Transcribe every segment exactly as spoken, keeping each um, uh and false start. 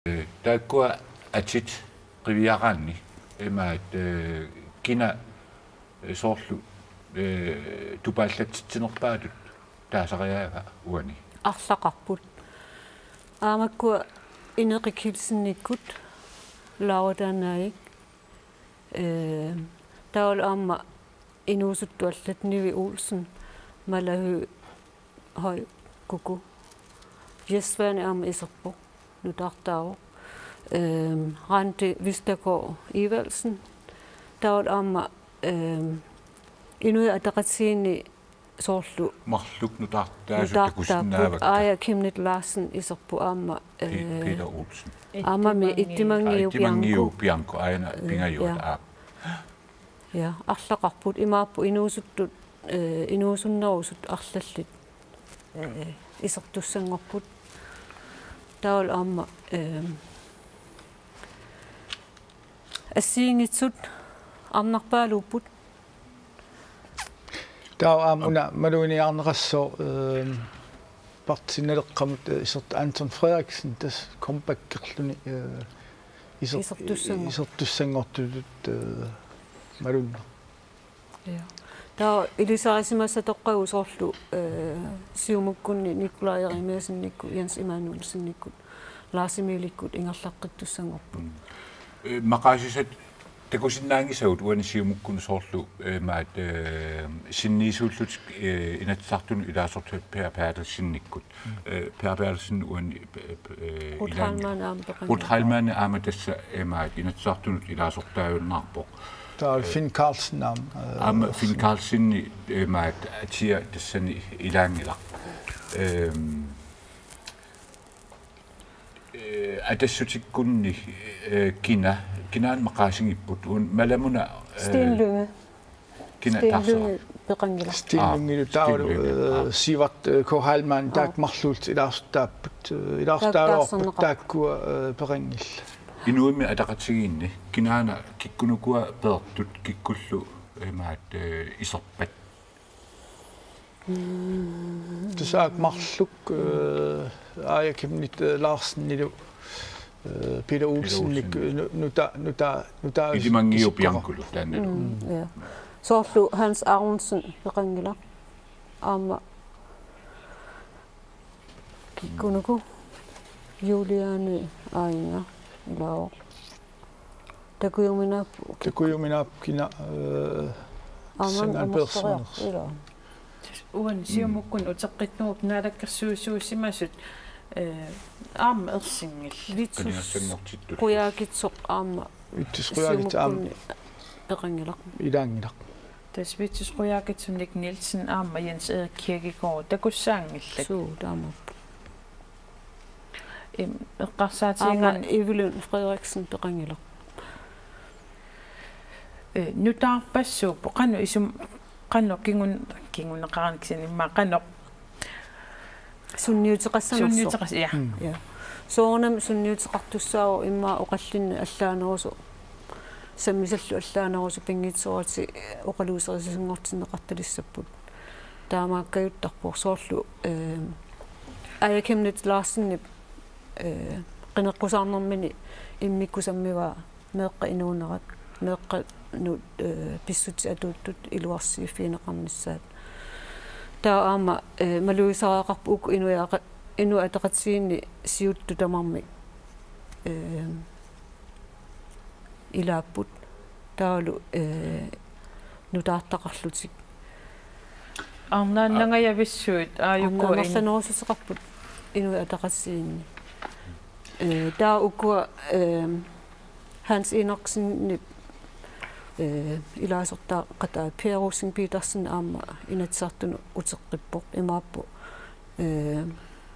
Taakkua atit qiviaraanni imaat, eh, kina, eh, soorlu, eh, tupaallatsitsinerpaatut taasariaava uani? Arlaqarput. Aamakkua Ineqi Kielsenikkut, Laura Danaik, eh, taavalu aamma inuusuttut allat, Nivi Olsen, Malahy Høy Kuku. Jes Svane aamma iserpoq, nutaartaavoq. Ehm, Randi Vestergaard Evaldsen. Taavalu aamma, ehm, Inuit Ataqatigiinni soorlu marluk nutaartaasut, nutaartaapput, takusinnaavakka. Aaja Chemnitz Larsen iserpoq aamma, Pe-, eh, Peter Olsen. Aammami Ittimanngiu, Ittimanngiu Bianco. Bianco, aajuna, eh, pingajuat, ja. Aap. Ja, arlaqarput, imaappoq inuusuttut, eh, inuusunnerusut arlallit, eh, isertussanngorput. Taavalu aamma, eh, assigiinngitsut arnarpaaluupput. Taava aamma una maluginiarneqassaaq, eh, Partii Naleqqamut, eh, isert-, Anton Frederiksen, tassa comebackerluni, eh, iser-, isertussanngor-, isertussanngortutut, eh, malunnaq. Ja. Taava ilisarisimasatoqqagut soorlu, eh, Siumukkunni Nikolaj Jeremiassenikkut, Jens Immanuelsennikkut, Lars Emilikkut ingerlaqqittussanngorput. Mm. Eh, maqaasisat takusinnaanngisagut uani Siumukkunni soorlu, eh, maat, eh, sinniisuullutik, eh, Inatsisartunut ilaasortat Per Berthelsennikkut. Mm. Eh, Per Berthelsen uani, eh, eh, Ruth ilaan-, Heilmann aamma peqanngilaq. Ruth Heilmann aamma tassa, eh, maat, Inatsisartunut ilaasortaajunnaarpoq. Taava Finn Karlsen aamma, eh, aamma Finn Karlsen, eh, maat, atia tassani ilaanngilaq. Ehm, eh, Atassutikkunni, eh, kina, kinaana maqaasigipput, uan malamuna, eh, Steen Lynge. Kina Steen taarserpaa? Lynge peqanngilaq. Steen Aa, Lynge, Steen taavalu, Lynge, eh, aa. Sivert, eh, K. Heilmann, taakku Aa. marluullutik ilaasortaapput, eh, ilaasortaagaluarput. Taakku taarserneqarput. Taakkua, eh, peqanngillat. Inuimmi Ataqatigiinni kinaana kikkunukua peertut, kikkullu imaat, eh, iserpat? Tassa marluk, eh, Aaja Chemnitz, eh, Larsenilu, eh, Peter Olsenik, Olsen. Eh, nu-, nuta-, nuta-, nuta-, Ittimanngiu iserpara. Biancolu taannalu. Mm, ja. Soorlu Hans Aronsen peqanngilaq. Aamma kikkunuku Juliane Aajunga ilaavoq. Takujuminaappoq. Takujuminaappoq kina, eh, aamma Sangan amerleriarpoq, Persson. Ilaa. Uani Siumukkut uteqqittuupput naalakkersuisuusimasut, eh, aamma ersinngillat. Vittus Qanigassanngortittut. Qujaukitsoq aamma Vittus Qujaukitsoq aamma Siumukkunni peqanngilaq. Ilaanngilaq. Tassa Vittus Qujaukitsoq, Nick Nielsen aamma Jens Erik Kirkegaard takussaanngillat. Suu, taamaappoq. Im, eqqarsaatigigaanni aamma Evelyn Frederiksen peqanngilaq. Eh, nutaarpassuupput, qanoq isum-, qanoq kingun-, kinguneqarani kisianni immaqa qanoq sunniuteqassanersoq. Sunniuteqas-, ja. Mm. Ja. Soorunami sunniuteqartussaavoq immaqa oqallinneq allaanerusoq, sammisallu allaanerusoq pinngitsooratik oqaluuserisaanngortinneqartalissapput. Taamaakkajuttarpoq soorlu, eh, Aaja Chemnitz Larsenip, eh, qineqqusaarnermini immikkut sammivaa meeqqat inuunerat, meeqqanut, eh, pissutsit atuuttut iluarsiiffigineqarnissaat. Taava aamma, eh, malugisariaqarpoq uku Inuit Aqa-, Inuit Ataqatigiinni siuttut tamarmik, eh, ilaapput. Taavalu, eh, nutaartaqarlutik. Arnaannangajavissut aajuku in- amerlanerussuteqarput Inuit Ataqatigiinni. Eh, taava ukua, eh, Hans Enoksenip, eh, ilaasortaqataa Per Rosing Petersen aamma Inatsisartunut uteqqippoq, imaappoq, eh,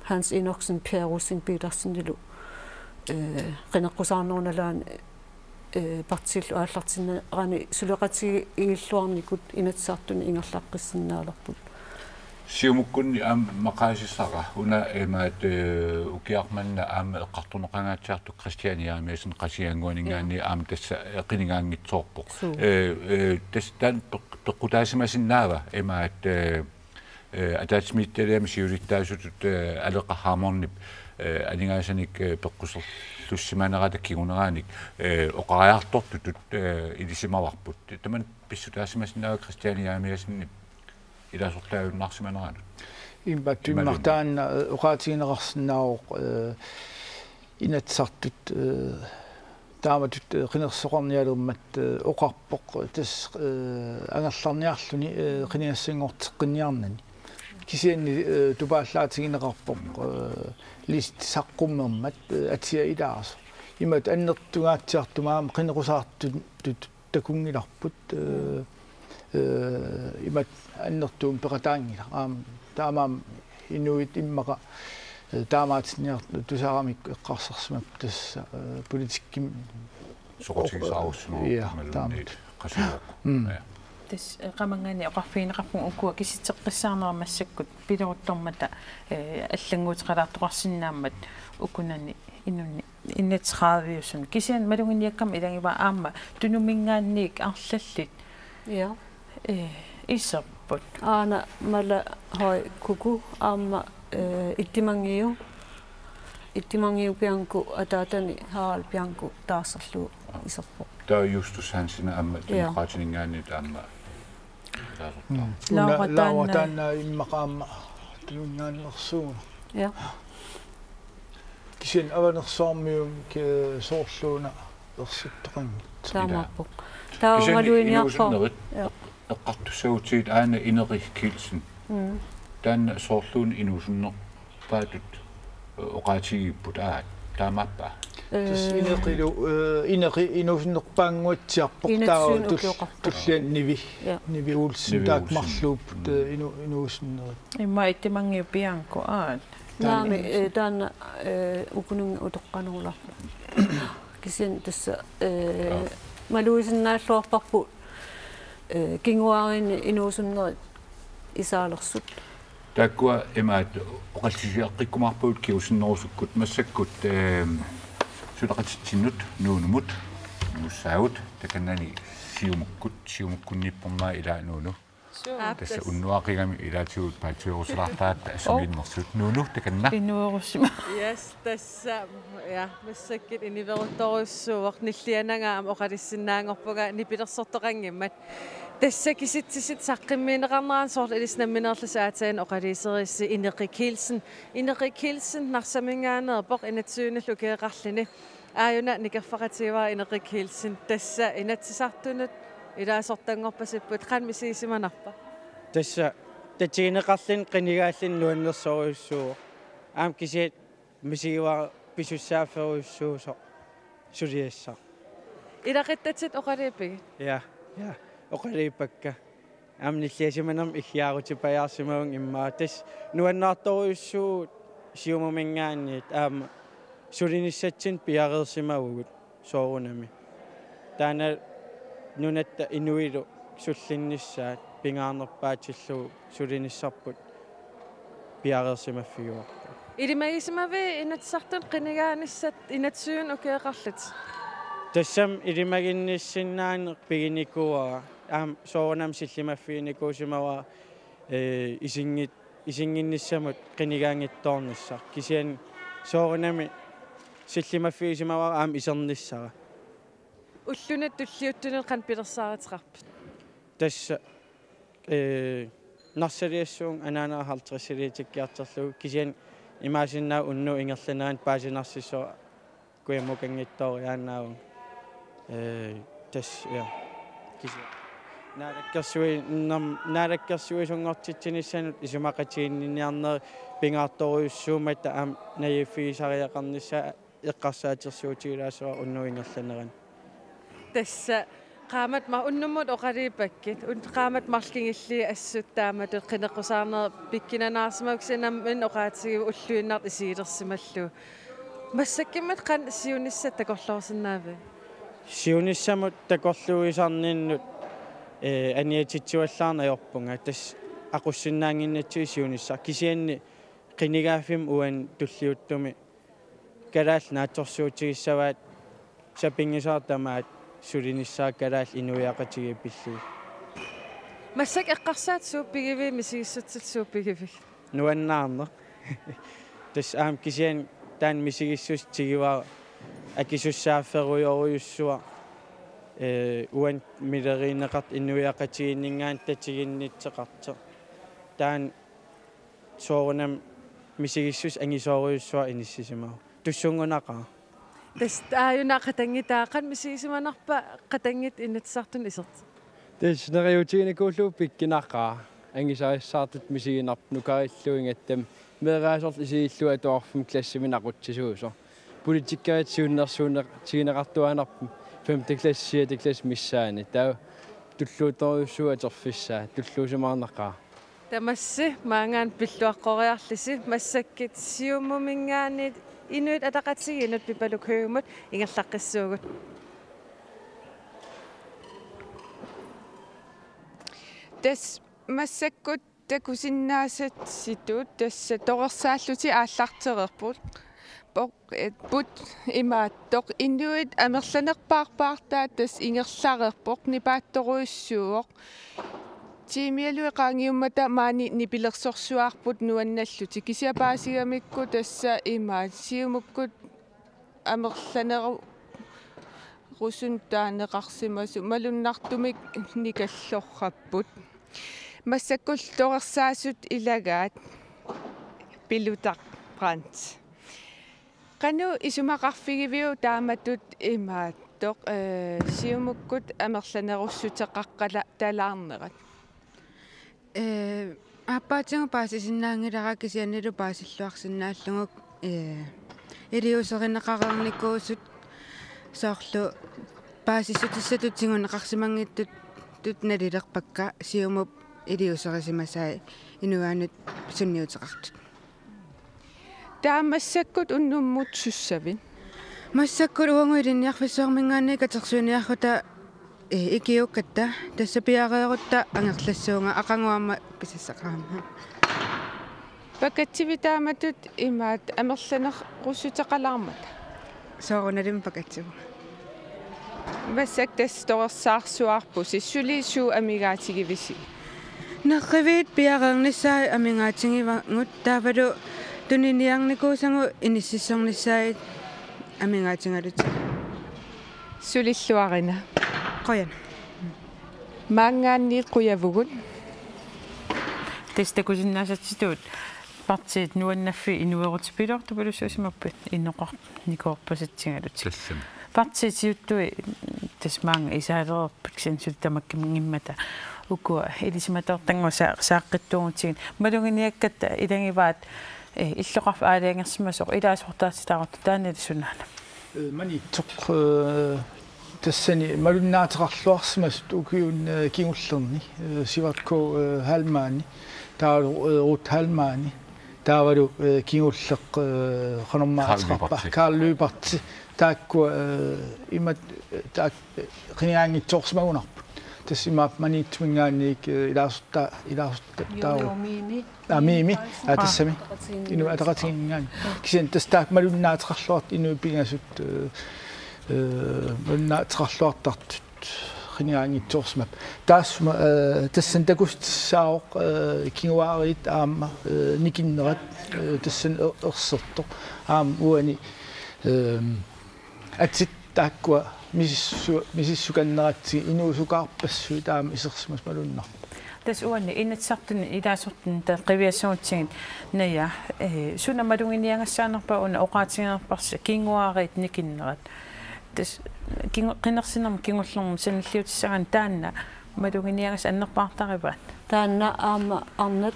Hans Enoksen Per Rosing Petersenilu, eh, qineqqusaarnerup nalaani, eh, partiillu aallartinnerani suleqatigiilluarnikut Inatsisartuni ingerlaqqissinnaalerput. Siumukkunni aamma maqaasissara una imaat, eh, ukiaq manna aamma eqqartorneqangaatsiartoq Kristian Jeremiassen Qasigiannguaninngaanniit, aa, aamma tassa, eh, qinigaanngitsoorpoq. Suu. Eh, eh, tassa taanna peq-, peqqutaasimasinnaava imaat, eh, eh, ataatsimiititaliami siulittaasutut, eh, Aleqa Hammondip, Eh, aningaasanik, eh, peqquserlussimanerata kinguneraanik, eh, oqariartortutut, eh, ilisimavarput. Tamanna pissutaasimasinnaavit Christiane Jeremiassenip ilaasortaajunnaarsimaneranut. Imaattumik imaluunniit taanna, eh, oqaatigineqarsinnaavoq, eh, Inatsisartut, eh, taamatut, eh, qinersisoqarnialermat, eh, oqarpoq, eh, tassa, eh, angerlarniarluni, eh, qinigassanngorteqqinniarnani. Kisianni, eh, tupaallaatigineqarpoq, eh, listi saqqummermat, eh, atia ilaasoq. Imatut annertungaatsiartumik aamma qinequsaartutut takunngilarput, eh, eh, imatut annertuumik peqataanngilaq. Aamma taamaammat inuit immaqa, eh, taamaatsinniartut tusaramik eqqarsarsimapput tassa, eh, politikkimi soqutigisaarussimavarput. Ja, imaluunniit taamatut. Qasuuvoq. Mm. Ja. Tassa, eh, qamanngaanniit oqarfigineqarpunga ukua kisitseqqissaarnerat massakkut pileruttormata, eh, allannguuteqalaartoqarsinnaammat ukunani inunni enogtredive-usunut. Kisianni maluginiakkama ilagivara aamma Tunuminngaanniit arlallit. Ja. Eh, iserput. Aana Mala Høy Kuku aamma, eh, Ittimanngiu. Ittimanngiu Bianco ataatani Harald Bianco taarserlugu iserpoq. Taava Justus Hansen aamma, ja, Demokraatininngaanniit aamma ilaasortaavoq. Mm. Laura Laura taanna. Taanna immaqa aamma Tununngaanneersuuvoq. Ja. Kisianni Avanersuarmiut, eh, soorluuna ersittoqanngitsut. Taamaappoq. Taava kisianni maluginiarpoq. Inuusunnerit, ja, eqqartussagutsigit aana Ineqi Kielsen. Mm. Taanna soorluuna inuusunnerpaatut, eh, oqaatigigipput, aat, taamaappa? Tassa, eh, Ineqilu, eh, Ineqi inuusunnerpaannguatsiarpoq. Inatsisartuni taava tul-, ukioqarpoq. Tulliani Nivi. Ja. Nivi Olsen. Nivi taakku Olsen. Marluupput, mm, eh, inu-, inuusunnerit. Immaqa Ittimanngiu Bianco, aat. Taanna, naamik, inuusun-, eh, taanna, eh, ukununnga utoqqanerulaarpoq. Kisianni tassa, eh, aap, malugisannaalluarparput, eh, kinguaarini inuusunnerit isaalersut. Taakkua imaattoq oqallisigeqqikkumaarpagut kingusinnerusukkut massakkut, eh, suleqatitsinnut Nunumut, Nuussaagut, takanani Siumukkut, Siumukkunniippormai ilaa Nunu. Suu. Aap, tassa tassa. Unnuaqigami ilaatigut paatsiveerusulaartaratta, oh, assamiinnersut. Nunu, takanna. Inuugussima. Yes, tassa, ja, massakkut iniveruttorujussuuvoq, nilliananga aamma oqalussinnaanngorpunga nipilersortoqanngimmat. Tassa kisitsisit saqqummiunneqarnerat soorlu ilissi nammineerlusi aatsaat oqaluuserissi Ineqi Kielsen. Ineqi Kielsen Narsaminngaanneerpoq, inatsisartunullu ukioqarluni. Aajuna nikerfaqatigivara Ineqi Kielsen, tassa Inatsisartunut ilaasortanngorpasipput, qanoq misigisimanarpa? Tassa tatigineqarluni qinigaalluni nuannersorujussuuvoq. Aamma kisianni misigivara pisussaafferujussuusoq suliassaq. Ilaquttatit oqaluuppigit? Ja, ja. Oqaluuppakka. Aamma nilliasimanermik iggiarutipajaarsimavunga immaqa. Tassa nuannaartorujussuuvoq Siumuminngaanniit aamma sulinissatsinnut piareersimavugut soorunami. Taanna nunatta inuilu sullinnissaat pingaarnerpaatillugu sulinissarput piareersimaffigaarput. Ilimagisimavit Inatsisartunut qinigaanissat inatsisartunut ukioqarlutit? Tassami ilimaginnissinnaaneq piginikuuara. Aamma soorunami sillimaffiginikuusimavara, eh, isinngit-, isinnginnissamut qinigaanngitsoornissaq. Kisianni soorunami sillimaffigisimavara aamma isernissara. Ulluni tulliuttuni qanoq pilersaaruteqarpit? Tassa, eh, Narsaliassuunga anaanera halvtredsiliutikkiartorlugu, kisianni imaassinnaavoq unnuup ingerlanerani paasinarsissuaq kujammukanngitsooriaannaavunga. Eh, tassa, ja. Kisianni naalakkersui-, nam-, naalakkersuisunngortitsinissamut isumaqatigiinniarnerit pingaartorujussuummata aamma najuuffigisariaqarnissaa eqqarsaatersuutigilaassavara unnuup ingerlanerani. Tassa qaammat ma-, unnummut oqaluuppakka, un-, qaammat marluk kingulliit assut taamatut qineqqusaarneq pikkunannaarsimavoq, kisianni nammineq oqaatigivoq ulluinnarni isigilersimallugu. Massakkummi qanoq siunissat takorloorsinnaavit? Siunissamut takorluuisarninnut, eh, aniatitsivallaarneq ajorpunga, tassa aqussinnaannginnatsigu siunissaq. Kisianni qinigaaffimmi uani tulliuttumi kalaallit naatsorsuutigissavaat sapinngisaat tamaat sulinissaat kalaallit inuiaqatigiit pillugit. Massakkut eqqarsaatit suut pigivigit, misigissutsit suut pigivigit? Nuannaarneq. Tassa aamma kisianni Taanna misigissuseq tigivara akisussaafferujorujussuaq, ee, uani milerineqartoq inuiaqatigiinninngaanniit tatiginnittaqartoq. Taanna soorunami misigissuseq angisoorujussuaq inissisimavoq. Tussunngunaqaaq. Tassa aajuna qatanngitaa, qanoq misigisimanarpa qatanngitsoq Inatsisartuni isertitseq? Tassa neriuutiginikuullugu pikkunaqaaq, angusarissaartutut misiginarpoq nukarilluinngatta, meeraasorlu isigillugu atuarfimmi klassimi aqutsisuusoq. Politikerit siunnersuutigineqartuaannarput femte klasse, sjette klasse missaanni. Taava tulluutorujussuuvoq atorfissaa, tulluusimaarnaqaaq. Tamassi maanngaanniit pilluaqqoriarlusi, massakkut Siumuminngaanniit Inuit Ataqatigiinnut Pipaluk Høeghimut ingerlaqqissuugut. Tassa massakkut takusinnaasatsitut tassa torersaallutik aallartereerput. Poq, eh, put imaattoq: Inuit amerlanerpaarpaartaat tassa ingerlareerpoq, nipaattorujussuuvoq. Tiimialui qaangiummata maani nipilersorsuarput nuannallutik. Kisianni paasigamikku tassa imaat Siumukkut amerlanerusunut taaneqarsimasut malunnartumik nikallorpaat. Massakkut torersaasut ilagaat Pilutaq Brandt. Qanoq isumaqarfigiviuk taamatut imaattoq, eh, Siumukkut amerlanerussuteqaqqala-, talaarnerat? Ee, aappaatigut paasisinnaanngilara kisiannilu paasilluarsinnaallugu, ee, iliuuserineqareernikuusut soorlu paasissutissatut tiguneqarsimanngitsutut nalilerpakka Siumup iliuuserisimasai inuiannut sunniuteqartut. Taava massakkut unnummut sussavit? Massakkut uagut Ilinniarfissuarminngaanniit katersuiniarluta, eh, ikiuukkatta, tassa piareerutta angerlassuunga, aqagu aamma pisassaqarama. Pakatsivit taamatut imaat amerlanerussuteqalaarmata? Soorunalimi pakatsivunga. Massakkut tassa torersaarsuarpusi, suli suut amigaatigivisi? Nerriviit piareernissaat amigaatigivagut, taavalu tuniniarnikuusagut inississornissaat amigaatigalutik. Sulilluarina. Qujan. Maanngaanniit qujavugut. Tassa takusinnaasatsitut partiit nuannaarfiit inuerutipiloortupilussuusimapput innoqarnikuuppasitsigalutik. Tassami. Partiit siuttui tassa maanga isaalereerput kisianni suli tamakkinngimmata ukua ilisimatoortannguaq saa-, saaqqittuugutsigit. Maluginiakkatta ilagivaat, eh, illoqarfik aalajangersimasoq ilaasortaatitaarutta, taanna sunaana? Eh, Maniitsoq, eh, tassani malunnaateqarluarsimasut ukiuni, eh, kingullerni, eh, Sivert K., eh, Heilmann, taavalu, eh, Ruth Heilmann, taavalu, eh, kingulleq, eh, qanormaa Karl ateqarpa? Lyberth. Karl Lyberth, taakkua, eh, imatut, eh, taak-, eh, qinigaanngitsoorsimagunarput. Tassa imaappoq Maniitsuminngaanniit, eh, ilaasorta-, ilaasortattaarut. Juliu Mimi. Aa, Mimi. Aa, tassami. Ataqatigiinni. Inuit Ataqatigiinninngaanniit. Kisianni tassa taakku malunnaateqarluartut inuit pingasut, eh, eh, malunnaateqarluartartut qinigaanngitsoorsimapput. Taassuma, eh, tassani takutissaavoq, eh, kinguaariit aamma, eh, nikinnerat, eh, tassani er-, ersertoq. Aamma uani, eh, atit taakkua misissu-, misissukanneratsigit inuusukaarpassuit aamma isersimasut malunnarpoq. Tassa uani Inatsisartuni ilaasortani taava qiviassagutsigit Naja, eh, suna maluginiagassaanerpa una oqaatiginerparsi kinguaariit nikinnerat? Tassa kingu-, qinersinermi kingullermi sanilliutissagaanni taanna maluginiagassaq annerpaartarivaat? Taanna aamma arnat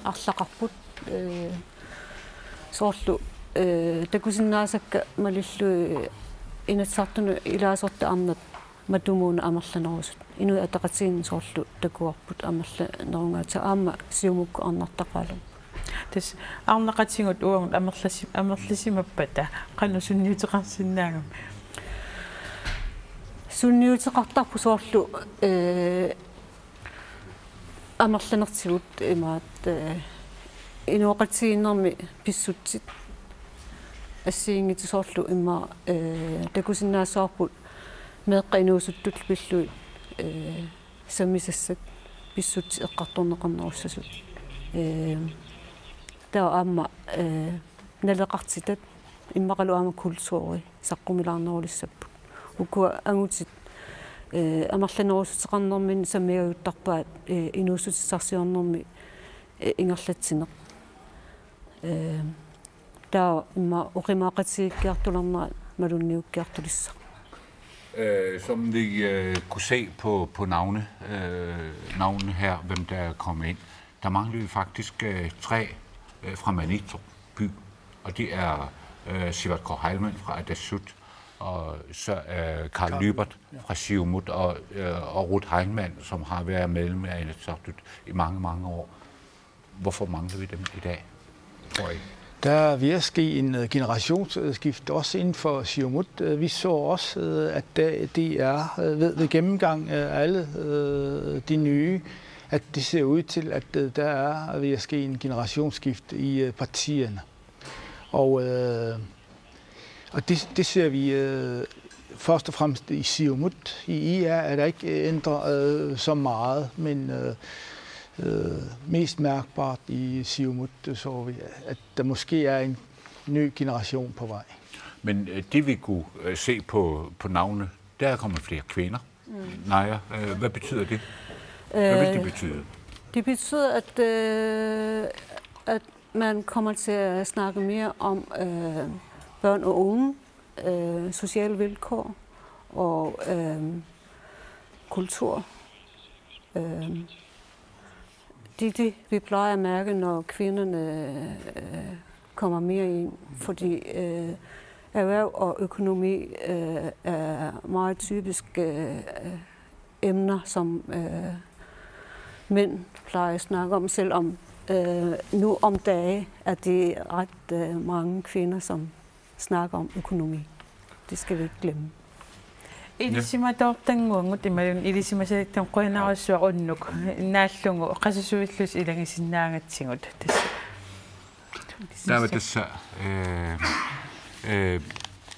arlaqarput, eh, soorlu, eh, takusinnaasakka malillugit Inatsisartuni ilaasortat arnat matumuuna amerlanerusut. Inuit Ataqatigiinni soorlu takuarput amerlanerugaasa aamma Siumukkut arnartaqaalerput. Tassa arnaqatigut uagut amerlasi-, amerlasimappata qanoq sunniuteqarsinnaagami? Sunniuteqartarput soorlu, eh, amerlanertigut imaat, eh, inooqatigiinnermi pissutsit assigiinngitsut soorlu immaqa, eh, takusinnaassavarput meeqqat inuusuttullu pillugit, eh, sammisassat pissutsit eqqartorneqarnerussasut. Eh, taava aamma, eh, naleqartitat Immaqalu aamma kulturi saqqumilaarnerulissapput. Ukua angutit, eh, amerlanerussuteqarnerminni sammigaajuttarpaat, eh, inuussutissarsiornermi, eh, ingerlatsineq. Eh, taava immaqa oqimaaqatigiikkiartulernerat malunniukkiartulissaq. Øh, som vi øh, kunne se på, på navne, øh, navnene her, hvem der er kommet ind, der mangler vi faktisk øh, tre øh, fra Maniitsoq by, og det er øh, Sivert K. Heilmann fra Atassut, og så øh, Karl Lybert fra Siumut, og, øh, og Ruth Heilmann, som har været medlem af Inatsisartut i mange, mange år. Hvorfor mangler vi dem i dag, tror I? Der er ved at ske en øh, generationsskift, også inden for Siumut. Øh, Vi så også, øh, at der- D R øh, ved, ved gennemgang af alle øh, de nye, at det ser ud til, at øh, der er ved at ske en generationsskift i øh, partierne. Og, øh, og det, det ser vi øh, først og fremmest i Siumut. I I R er der ikke øh, ændret øh, så meget, men øh, øh, mest mærkbart i Siumut øh, så vi, at der måske er en ny generation på vej. Men øh, det vi kunne øh, se på, på navne, der er kommet flere kvinder. Naja, øh, hvad betyder det? Hvad vil det betyde? Det betyder, at, øh, at man kommer til at snakke mere om øh, børn og unge, øh, sociale vilkår og øh, kultur. Øh, det er det, vi plejer at mærke, når kvinderne øh, kommer mere ind, fordi øh, erhverv og økonomi øh, er meget typisk øh, emner, som øh, mænd plejer at snakke om, selvom øh, nu om dage er det ret øh, mange kvinder, som snakker om økonomi. Det skal vi ikke glemme. Ilisimatoortannguagut imaluunniit ilisimasalittut qujanarsuaq unnuk naallugu qasusuillusi ilagisinnaagatsigut tassa. Taava tassa øh, øh,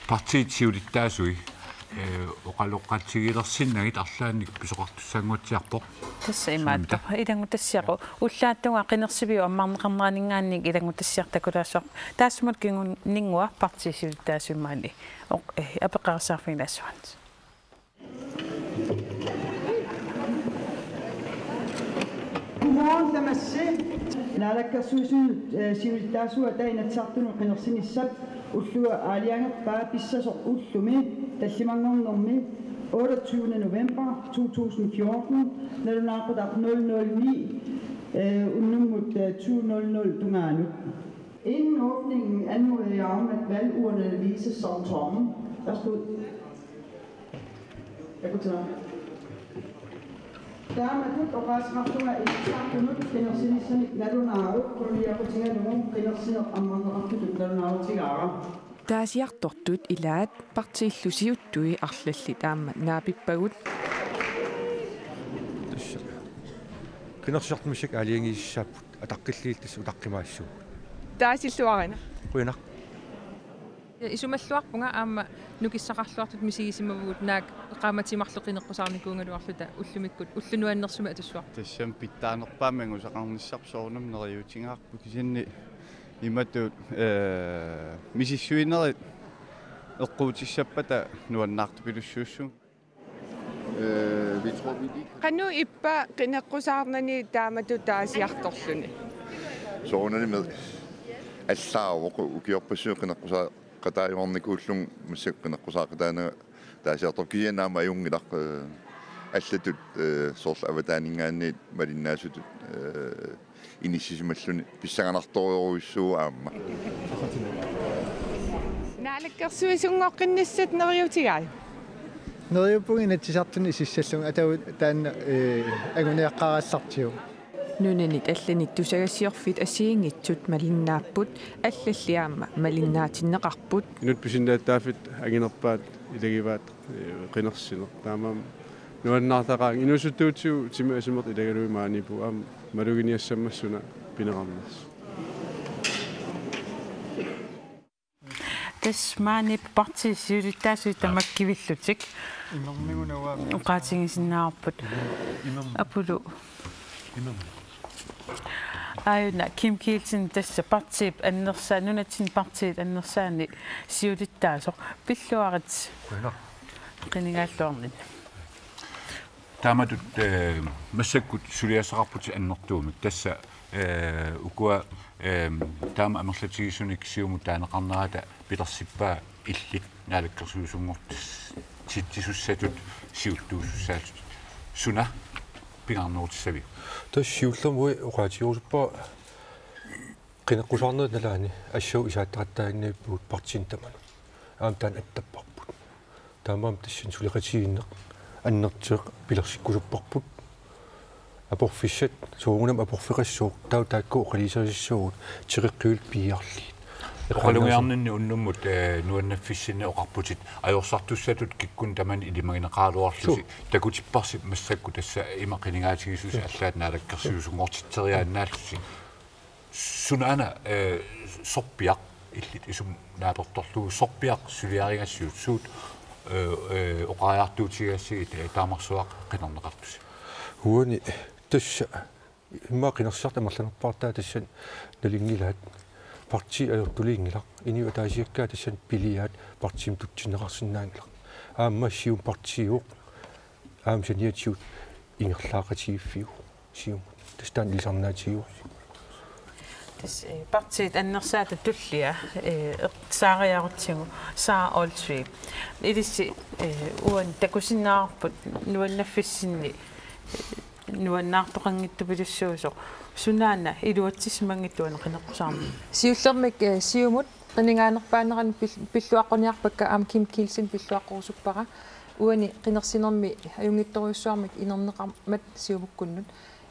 partiit siulittaasui øh, oqaloqatigilersinnagit arlaannik pisoqartussaannguatsiarpoq. Tassa imaattoq. Ilanngutassiaq ullaattunga qinersiviup ammarneqarneraninngaanniit ilanngutassiaq takulaassavarput. Taassumalu kingunninngua partiit siulittaasui maani oq- eh, apeqqarissaarfigilaassuat. Godmorgen, tamassi. Naalakkersuisut øh, siulittaasuata Inatsisartunut qinersinissap ulloq aalajangerpaa pissasoq ullumi tallimanngornermi otteogtyvende november to tusind fjorten, nalunaaqutaq nul nul ni øh, unnummut øh, to nul nul tungaanut. Inden åbningen anmoder jeg om, at valgurnerne vises som tomme. Værsgo. Taamatut oqaaseqartunga Inatsisartunut qinersinissanik nalunaarut quliaqutigalugu qinersineq ammarneqartutut nalunaarutigaara. Taasiartortut ilaat partiillu siuttui arlallit aamma naapippagut. Tassa. Qinersiartut massakkut aalajangiissapput ataqqilliit tassa utaqqimaassuugut. Taasilluarina. Qujanaq. Isumalluarpunga aamma nukissaqarluartut misigisimavugut naak qaammatit marluk qineqqusaarnikuugaluarluta ullumikkut ulloq nuannersumik atussuarput. Tassami pitsaanerpaamik angusaqarnissarput soorunami neriuutigaarput kisianni imatut øh, misissuinerit eqquutissappata nuannaartupilussuussuugut. Øh, vi tror, vi lige kan Qanoq ippa qineqqusaarnani taamatut taasiartorluni? Soorunami allaavoq ukiorpassuit qineqqusaaqataajuarnikuullunga massakkut qineqqusaaqataananga taasiartorpoq kisianni aamma ajunngilaq øh, allatut øh, soorlu avataaninngaanniit malinnaasutut øh, inissisimalluni pissanganartorujussuuvoq aamma. Naalakkersuisunngoqqinnissat neriuutigaat? Neriuppunga Inatsisartuni isussallunga atagu taanna øh, anguniaqqaarallartigu. Nunanit allanit tusagassiorfiit assigiinngitsut malinnaapput, allalli aamma malinnaatinneqarput. Inuttut pisinnaatitaaffii anginerpaat ilagivaat øh, qinersineq. Taamaammat nuannaartaqaanga inuusuttuutigut timip asumertut ilagalugit maaniippugut aamma maluginiassammat suna pineqarnersoq. Tassa maani partiit siulittaasui tamakkivillutik. Oqaatigisinnaavarput. Apulu. Aajuna Kim Kielsen, tassa partiip annersaa-, nunatsinni partiit annersaanni siulittaasoq, pilluarit. Qujanaq. Qinigaalluarninni. Taamatut, eh, massakkut suliassaqarputit annertuumik. Tassa, eh, ukua, eh, taama amerlatigisunik Siumut taaneqarnerata pilersippaa illit naalakkersuisunngortitsisussatut siuttuusussaatut. Suna pingaarnerutissaviuk? Tassa siullermik oqaatigerusuppara qineqqusaarnerit nalaanni assaat isaattaqattaaginnarput partiinit tamanut. Aamma taanna attapparput. Taamaammat tassani suleqatigiinneq annertuumik pilersikkusupparput. Aporfissat, soorunami aporfeqassooq, taava taakku oqaluuserisassuugut, teqeqqiullu piiarliit. Oqalugiarninni unnummut, eh, nuannaarfissinni oqarputit, ajorsartussatut kikkunnit tamanit ilimagineqaraluarlusi, suu, takutipparsi massakkut tassa ima qinigaatigissusi, suu, allaat naalakkersuisunngortitseriaannaallusi. Sunaana, eh, sorpiaq illit isummat naapertorlugu, sorpiaq suliarigassiuk, suut, eh, eh, oqariartuutigigassigit, eh, taamarsuaq qinerneqartusi? Uani tassa immaqa qinersisartut amerlanerpaartaat tassani nalunngilaat, partii ajortuliinngilaq, inuit ataasiakkaat tassani piliaat partiimut tutsinneqarsinnaanngilaq. Aamma Siumut partiivoq, aamma saniatigut ingerlaaqatigiiffiuvoq Siumut. Tassa taanna ilisarnaatigivoq. Tassa, eh, partiit annersaata tullia, eh, eq-, saariarutsigu, Sara Olsvig. Ilissi, eh, uani takusinnaavarput nuannaarfissinni, eh, nuannaartoqanngitsupilussuusoq. Sunaana iluatsissimanngitsoq uani qineqqusaarneq? Siullermik, eh, Siumut qinigaanerpaanerani pil-, pilluaqquniarpakka, aamma Kim Kielsen pilluaqqurusuppara. Uani qinersinermi ajunngitsorujussuarmik inerneqarmat Siumukkunnut.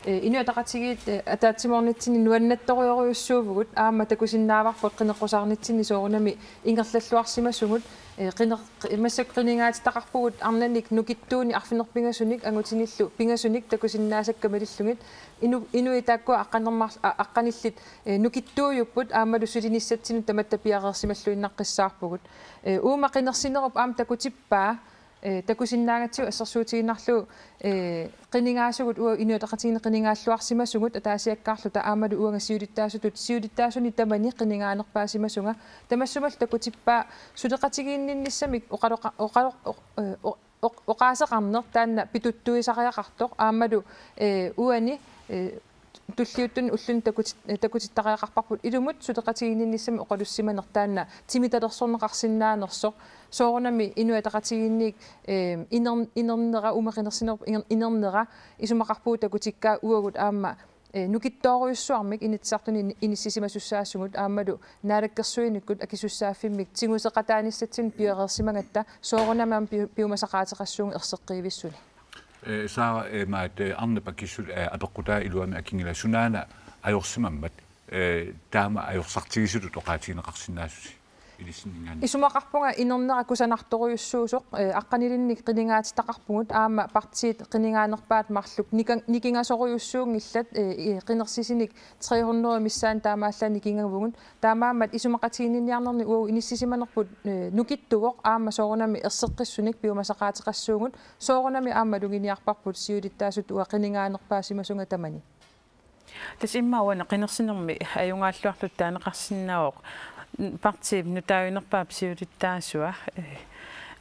Eh, Inuit Ataqatigiit, eh, ataatsimoornitsinni nuannaartorujorujussuuvugut, aamma takusinnaavarput qineqqusaarnitsinni soorunami ingerlalluarsimasugut, eh, qiner-, qi-, massakkut qinigaatitaqarpugut arnanik nukittuunik arfineq-pingasunik angutinillu pingasunik takusinnaasakka malillugit, inu-, inuit taakkua aqqanermar-, a-, aqqanillit, eh, nukittuujupput aammalu sulinissatsinut tamatta piareersimalluinnaqqissaarpugut. Eh, uuma qinersinerup aamma takutippaa, eh, takusinnaagatsigu assersuutigiinnarlugu, eh, qinigaasugut, uagut Inuit Ataqatigiinni qinigaalluarsimasugut ataasiakkaarluta aammalu uanga siulittaasutut siulittaasunik tamanik qinigaanerpaasimasunga. Tamassumalu takutippaa suleqatigiinninnissamik oqaloqa-, oqalo-, oq-, eh, oq-, oq-, oqaaseqarneq taanna pituttuisariaqartoq aammalu, eh, uani, eh, tulliuttuni ulluni takutit-, takutittariaqarparput ilumut suleqatigiinninnissamik oqalussimaneq taanna timitalersorneqarsinnaanersoq. Soorunami Inuit Ataqatigiinniit, eh, iner-, inernera, uuma qinersinerup iner-, inernera isumaqarpugut takutikkaat uagut aamma, eh, nukittoorujussuarmik Inatsisartuni in-, inissisimasussaasugut aammalu naalakkersuinikkut akisussaaffimmik tiguseqataanissatsinnut piareersimagatta soorunami aamma piu-, piumasaqaateqassuugut erseqqivissuni. Eh, Sara, eh, maat, eh, arnap akissut, eh, apeqqutaa iluamik akinngilaq, sunaana ajorsimammat, eh, taama ajorsartigisutut oqaatigineqarsinnaasusi ilissinninggaanniit? Isumaqarpunga inernera kusanartorujussuusoq, eh, aqqanilinnik qinigaatitaqarpugut aamma partiit qinigaanerpaat marluk nika-, nikingasorujussuunngillat, eh, i-, qinersisinik tre hundrede missaani taamaallaat nikingavugut. Taamaammat isumaqatigiinniarnerni uagut inissisimanerput, eh, nukittuvoq aamma soorunami erseqqissunik piumasaqaateqassuugut, soorunami aamma maluginiarparput siulittaasutut uanga qinigaanerpaasimasunga tamani. Tassa immaqa uani qinersinermi ajugaalluarluta taaneqarsinnaavoq, partiip nutaajunerpaap siulittaasua, eh,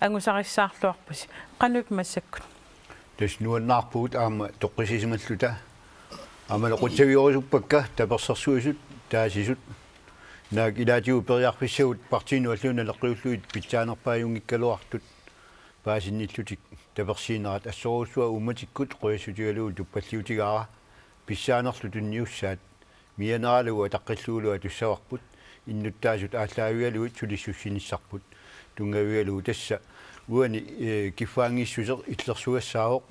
angusarissaarluarpusi. Qanoq massakkut? Tassa nuannaarpugut aamma toqqissisimalluta. Aamma oqaatigerusuppakka tapersersuisut, taasisut. Naak ilaatigut periarfissagut partiinut alluut naleqqiullugit pitsaanerpaajunngikkaluartut paasinnillutik tapersiinerat, assorujussuaq uummatikkut qujassutigalugu tuppalliutigaara, pissaanerlu tunniussaat mianeralugu ataqqillugulu atussavarput, innuttaasut aallaavigalugit sulissussinissarput tunngavigalugu. Tassa uani, eh, kiffaanngissuseq illersugassaavoq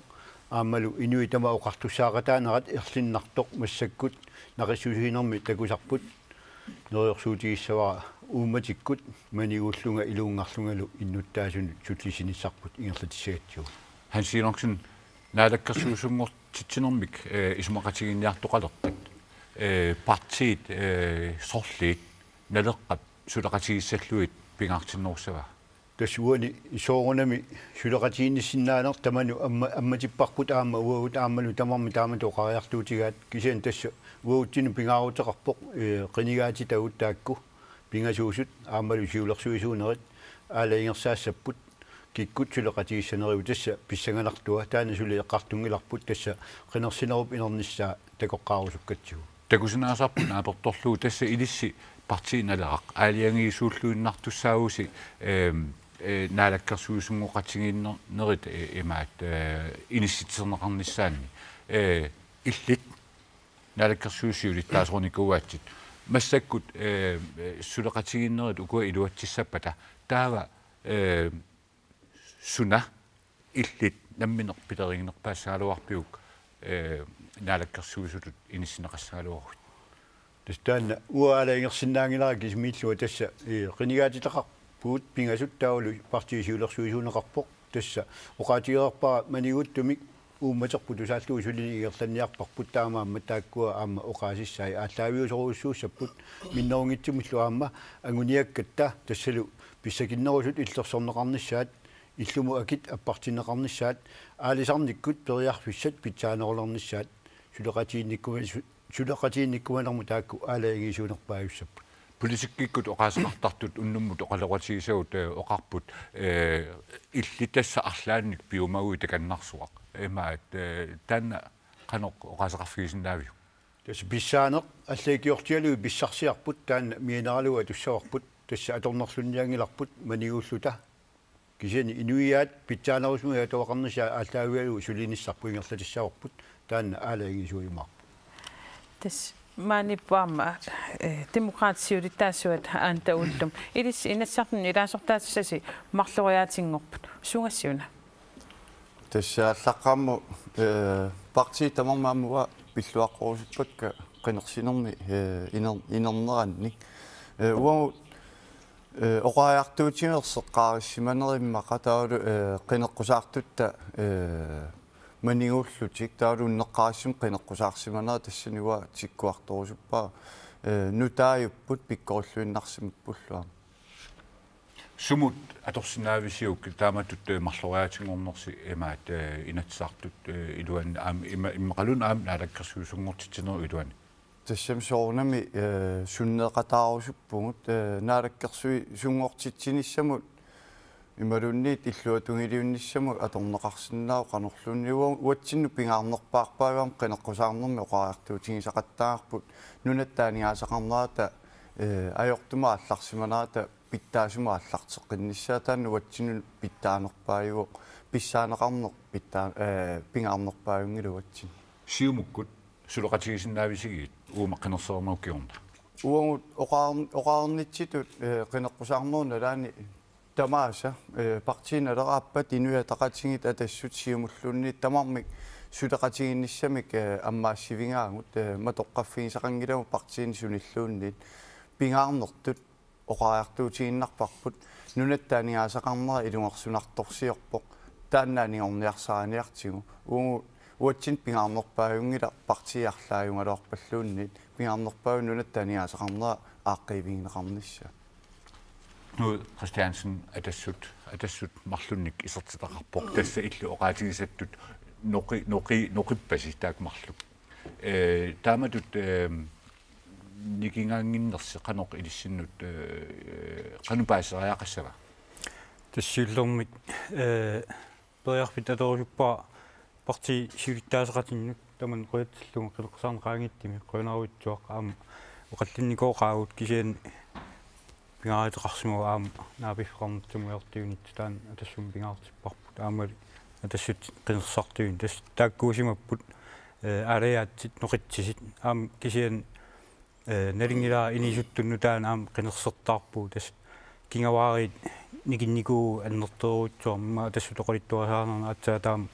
aammalu inuit tamat oqartussaaqataanerat erlinnartoq massakkut naqissusiinermi takusarput. Neriorsuutigissavara uummatikkut maniguullunga iluunngarlungalu innuttaasunut sullissinissarput ingerlatissagatsigu. Hans Enoksen, naalakkersuisunngortitsinermik, eh, isumaqatigiinniartoqalerpat, eh, partiit, eh, sorliit Naleqqap suleqatigissallugit pingaartinnerussava? Tassa uani soorunami suleqatigiinnissinnaaneq tamanut amma-, ammatipparput aamma uagut aammalu tamarmik taamatut oqariartuutigaat, kisianni tassa uagutsinnut pingaaruteqarpoq, ee, qinigaatitagut taakku pingasuusut aammalu siulersuisuunerit aalajangersaassapput kikkut suleqatigissanerigut, tassa pissanganartua, taanna suli eqqartunngilarput, tassa qinersinerup inernissaa takoqqaarusukkatsigu. Takusinaasarput naapertorlugu, tassa ilissi Partii Naleraq aalajangiisuulluinnartussaavusi, ehm, eh, naalakkersuisunngoqatigiinnerit, eh, imaat, eh, inissitsineqarnissaanni, eh, illit naalakkersuisut siulittaasorinikuuaatsit. Massakkut, eh, suleqatigiinnerit ukua iluatsissappata, taava, eh, suna illit nammineq pileriginerpaassagaluarpiuk, eh, naalakkersuisutut inissinneqassagaluaruit? Tassa taanna uanga aalajangersinnaanngilara kisimiillunga, tassa, eh, qinigaatitaqarpugut pingasut, taavalu partiip siulersuisuuneqarpoq. Tassa oqaatigereerpara maniguttumik uummaterput tusaallugu sulini ingerlanniarparput, taamaammat taakkua aamma oqaasissai aallaaviusorujussuussapput minnerunngitsumillu aamma anguniakkatta, tassalu pissakinnerusut illersorneqarnissaat, illumut akit appartinneqarnissaat, aalisarnikkut periarfissat pitsaanerulernissaat, suleqatiginnikkuma-, su-, suleqatiginnikkumanermut taakku aalajangiisuunerpaajussapput. Politikkikkut oqaaseqartartut unnummut oqaloqatigisagut, eh, oqarput, eh, illit tassa arlaannik piumaguit takannarsuaq. Imaat, eh, taanna qanoq oqaaseqarfigisinnaaviuk? Tassa pissaaneq allagiortigalugu pissarsiarput, taanna mianeralugu atussavarput, tassa atornerlunnianngilarput maniguulluta. Kisianni inuiaat pitsaanerusumik atuaqarnissaa aallaavigalugu sulinissarput ingerlatissavarput, taanna aalajangiisuujumaarpoq. Tassa maaniippoq aamma, eh, Demokraatit siulittaasuat Anda Ullum. Ilissi Inatsisartuni ilaasortaatissasi marloriaatinngorput. Suungassiuna? Tassa aallaqqaammut, eh, partiit tamarmik aamma uanga pilluaqqorusuppakka qinersinermi, eh, iner-, inernerannik. Eh, uagut, eh, oqariartuutigineq erseqqaarissimanerat immaqa taavalu, eh, qineqqusaartutta, eh, maniguullutik taavalu unneqqarissamik qineqqusaarsimanera tassani uanga tikkuartorusuppara, eh, nutaajupput pikkorilluinnarsimappullu aamma. Sumut atorsinnaavisiuk taamatut, eh, marloriaatinngornersi imaat, eh, Inatsisartut, eh, iluanni aamma ima-, immaqaluunniit aamma naalakkersuisunngortitsinerup iluani? Tassami soorunami, eh, sunneeqataarusuppugut, eh, naalakkersuisunngortitsinissamut imaluunniit illuatungiliunnissamut atorneqarsinnaavoq qanorluunniit, ua-, uatsinnut pingaarnerpaarpaajuarmi qineqqusaarnermi oqariartuutigisaqattaarput nunatta aningaasaqarnerata, eh, ajortumik aallarsimanerata pitsaasumik aallarteqqinnissaa, taanna uatsinnut pitsaanerpaajuvoq, pissaaneqarneq pitsaa-, eh, pingaarnerpaajunngilaq uatsinnut. Siumukkut suleqatigisinnaavisigiit uuma qinersinermut kingorna? Uagut oqaar-, oqarnitsitut, eh, qineqqusaarnerup nalaani tamaasa, eh, Partii Naleraq, Aappaa, Inuit Ataqatigiit, Atassut, Siumulluunniit tamarmik suleqatigiinnissamik, eh, ammaassivigaagut, eh, matoqqaffigisaqanngilagut partiinik sunilluunniit. Pingaarnertut oqariartuutigiinnarparput, nunatta aningaasaqarnera ilungersunartorsiorpoq, taanna anigorniarsariniartigu. Uagut uatsinnut pingaarnerpaajunngilaq, partiit arlaajugaluarpalluunniit, pingaarnerpaavoq nunatta aningaasaqarnera aaqqiivigineqarnissaa. Knud Kristiansen, Atassut, Atassut marlunnik isertitaqarpoq, tassa illit oqaatigisattut noqi-, noqi-, noqippasi taakku marluk. Eh, taamatut, eh, nikingaannginnersi qanoq ilissinnut, eh, qanoq paasisariaqassava? Tassa siullermik, eh, periarfissaq atorusuppara partiit siulittaaseqatinnut tamanna qujatsillugu qineqqusaarneq qaangiuttumi, qujanarujussuaq aamma oqallinnikooqaagut, kisianni pingaaruteqarsimavoq aamma naapiffeqarnitsumut ajortuunitsinni, taanna Atassummi pingaartipparput aammalu Atassut qinersisartuunit. Tassa taakkuusimapput, eh, aalajaatsit noqitsisit aamma, kisianni, eh, nalunngilara inuusuttunut taanna aamma qinersertaarpugut, tassa kingavaariit nikinnikuuvugut annertoorujussuarmik, Atassut oqaluttuarisarinermi aatsaat taama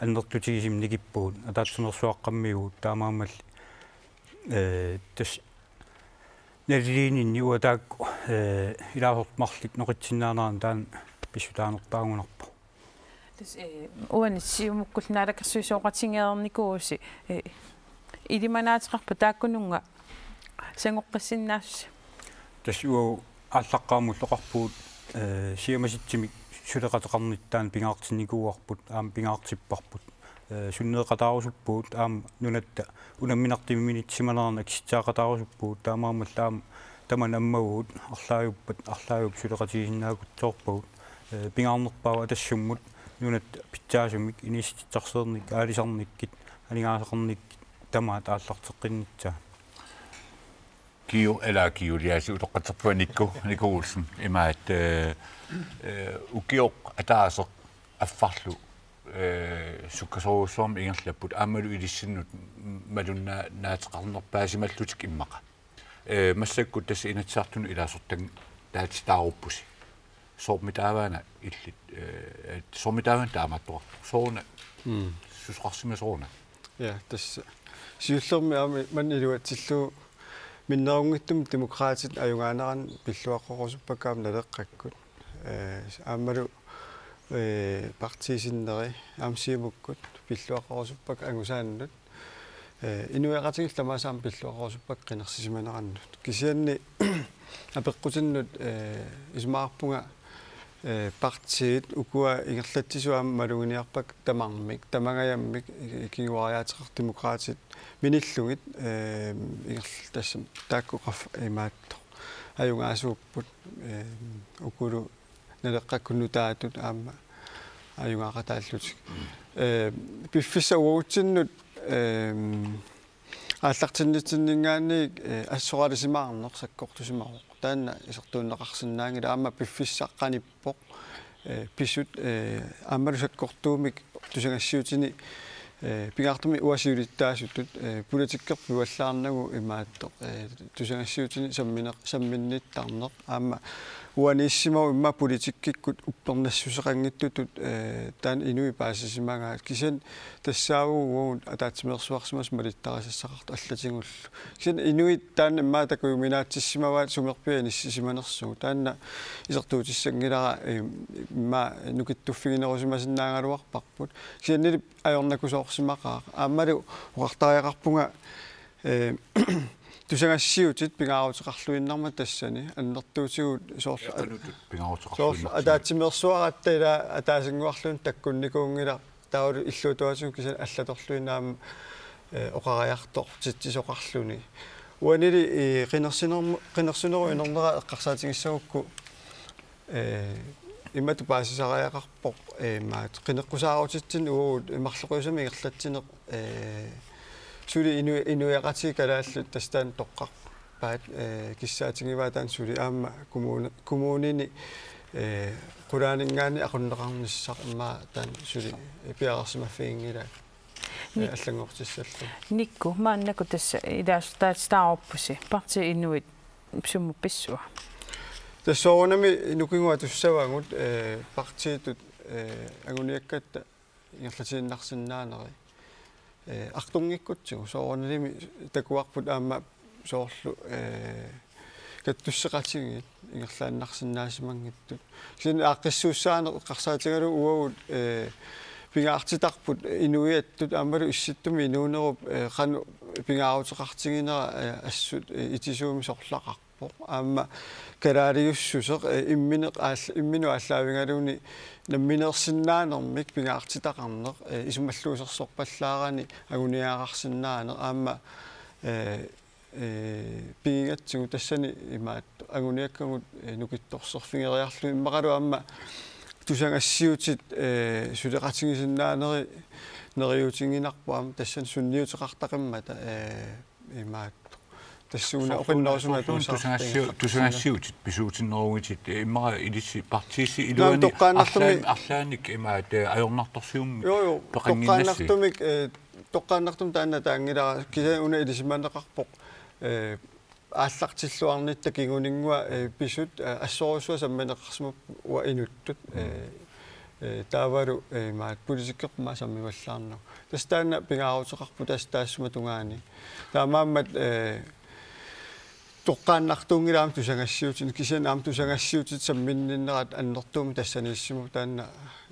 annertutigisumik nikippugut, ataatsimeersuaqqammiuugut, taamaammalli, eh, tassa naliliininni uanga taakku, eh, ilaasortat marluk noqitsinnaaneranni taanna pissutaanerpaagunarpoq. Tassa, eh, uani Siumukkullu naalakkersuisooqatigereernikuuvusi, eh, ilimanaateqarpa taakkununnga sangoqqissinnaassusi? Tassa uagut aallaqqaammullu oqarpugut Ee, siammasitsisumik suleqateqarnittaaq pingaartinnikuuarput, aamma pingaartipparput. Ee, sunneeqataarusuppugut, aamma nunatta unamminartiminnitsimalerannik kisitsaaqataarusuppugut, taamaammallu aamma tamanna ammavugut, arlaajuppat, arlaajuppat suleqatigisinnaakutsoorpagut. Ee, pingaarnerpaavoq Atassummut nunatta pitsaasumik inissitsisarsiornikkut, aalisarnikkut, aningaasaqarnikkut tamaat aallarteqqinnissaa. Kiu, ila Kiu Eliasen utoqqatserpunga Nikku, Nikku Olsen, imaattoq, ee, ee, ukioq ataaseq affarlu, ee, sukkasoorujussuarmik ingerlapput, aammalu ilissinnut malunnaa-, naateqarnerpaasimallutik immaqa. Ee, massakkut tassa Inatsisartunut ilaasortang-, taatitaaruppusi. Soormitaava una illit, ee, soormitaava una taamaattoqarpoq. Sooruna Mm. susoqarsimasoq una. Ja, tassa. Siullermik aamma maanna iluatsillugu minnerunngitsumik Demokraatit ajugaanerannut pilluaqqorusuppakka aamma Naleqqakkut. Ee, aammalu, ee, partiit sinneri, aamma Siumukkut pilluaqqorusuppakka angusaannut. Ee, inuiaqatigiillu tamaasa aamma pilluaqqorusuppakka qinersisimanerannut. Kisianni apeqqutinnut, ee, isumaqarpunga, ee, partiit ukua ingerlatsisut aamma maluginiarpakka tamarmik, tamangajammik, i-, kinguariaateqartut Demokraatit minillugit, ee, ingerl-, tassami taakku qaf-, imaattoq ajugaasuupput, ee, ukulu Naleqqakkut nutaatut aamma ajugaaqataallutik. Ee, piffissap uagutsinnut, ee, aallartinnitsinninngaanniit, ee, assoralisimaarneq sakkortusimavoq. Taanna isertuunneqarsinnaanngilaq, aamma piffissaq qanippoq, ee, pisut, ee, aammalu sakkortuumik tusagassiutini, ee, pingaartumik uanga siulittaasutut, ee, politikkerput pivallaarnagu imaattoq, ee, tusagassiutini sammine-, samminnittarneq. Aamma uaniissimavoq immaqa politikkikkut uppernassuseqanngitsutut, ee, taanna inuit paasisimagaat. Kisianni tassaavugut uagut ataatsimeersuarsimasut malittarisassaqartut allatigullu. Kisianni inuit taanna immaqa takujuminaatitsissimavaat sumerpiaq inissisimanersugut. Taanna isertuutissanngilara, ee, immaqa nukittuffiginerusimasinnaagaluarparput. Kisiannili ajornakusoorsimaqaaq. Aammalu oqartariaqarpunga, ee, tusagassiutit pingaaruteqarluinnarmata tassani annertuutigut soorlu Qanutut pingaaruteqarluinnartigu. Soorlu ataatsimeersuaratta ila ataasinnguarluunniit takkunnikuunngilaq taavalu illuatungaatigut kisianni allatorluinnaq aamma, ee, oqariartortitsisoqarluni. Uanili, ee, qinersinermu-, qinersinerup inernera eqqarsaatigissagukku, ee, imatut paasisariaqarpoq, ee, imaattoq qineqqusaarutitsinnut uagut marloqiusamik ingerlatsineq, ee, suli inu-, inuiaqatigiit kalaallit tassa taanna toqqarpaat, ee, kissaatigivaat taanna suli aamma kommune-, kommunini, ee, qulaaninngaanniit aqunneqarnissaq immaqa taanna suli, ee, piareersimaffiginngilaat. Ee, Nik-, allanngortissallugu. Nikku, maannakkut tassa ilaasortaatitaaruppusi, partiit inuit sumut pissua? Tassa soorunami nukinngua tussavagut, ee, partiitut, ee, anguniakkatta ingerlatiinnarsinnaaneri. Ee, artunngikkutsigu soorunalimi takuarput aamma soorlu, ee, kattusseqatigiit ingerlaannarsinnaasimanngitsut. Kisianni aaqqissuussaaneq eqqarsaatigalugu uagut, ee, pingaartitarput inuiattut aammalu issittumi inuunerup, ee, qanoq pingaaruteqartiginera, ee, assut, ee, itisuumik sorlaqarpoq. Aamma kalaaliussuseq, ee, immineq aall-, imminut aallaavigalugu nammineersinnaanermik pingaartitaqarneq, ee, isumalluusersorpallaarani anguniagaqarsinnaaneq aamma, ee, ee, pigigatsigu tassani imaattoq anguniakkagut, ee, nukittorserfigeriarlugit immaqalu aamma tusagassiutit, ee, suleqatigisinnaaneri neriuutiginarpoq aamma tassani sunniuteqartaqimmata, ee, imaattoq. Tassuuna soorlu oqinnerusumik soorlu tusagassiu-, tusagassiutit pisuutinnerugitit, ee, immaqa ilissi partiissi Naam, iluani toqqaannartumik arlaan-, arlaannik imaat, ee, ajornartorsiummik Joo, joo. peqannginnassi. Toqqaannartumik, ee, toqqaannartumik taanna taanngilara kisianni una ilisimaneqarpoq, ee, aallartilluarnitta kinguninngua, ee, pisut, ee, assorujussuaq sammineqarsimapput uanga inuttut, Mm. ee, ee, taavalu, ee, imaat politikkerput aamma sammivallaarnagu. Tassa taanna pingaaruteqarpoq tassa taassuma tungaani. Taamaammat, ee, toqqaannartuunngilaq aamma tusagassiutit, kisianni aamma tusagassiutit samminninnerat annertuumik tassaniissimavoq taanna,